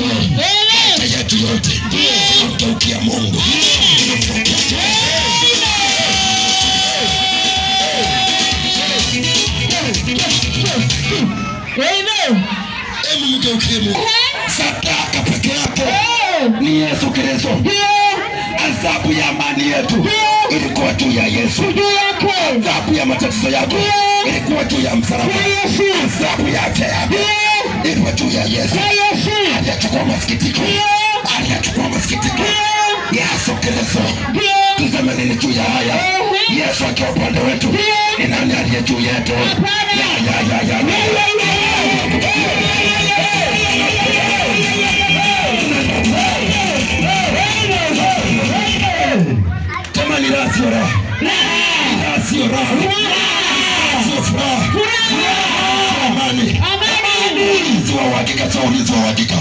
Maisha yetu yote tunamgeukia Mungu. Tunamgeukia. Amen. Hebu mgeukie Mungu. Sadaka peke yake ni Yesu Kristo. Adhabu ya amani yetu ilikuwa juu ya Yesu. Juu yake. Adhabu ya matatizo yako ilikuwa juu ya msalaba. Adhabu ya afya yako ilikuwa juu ya Yesu. Aliyachukua masikitiko, aliyachukua masikitiko. Yesu Kristo. Tuseme nini juu ya haya? Yesu akiwa upande wetu, ni nani aliye juu yetu? Ya, ya, ya, ya. Jamani, raha sio raha, raha sio raha, sio furaha, sio amani, Amani. ulinzi wa uhakika, sio ulinzi wa uhakika.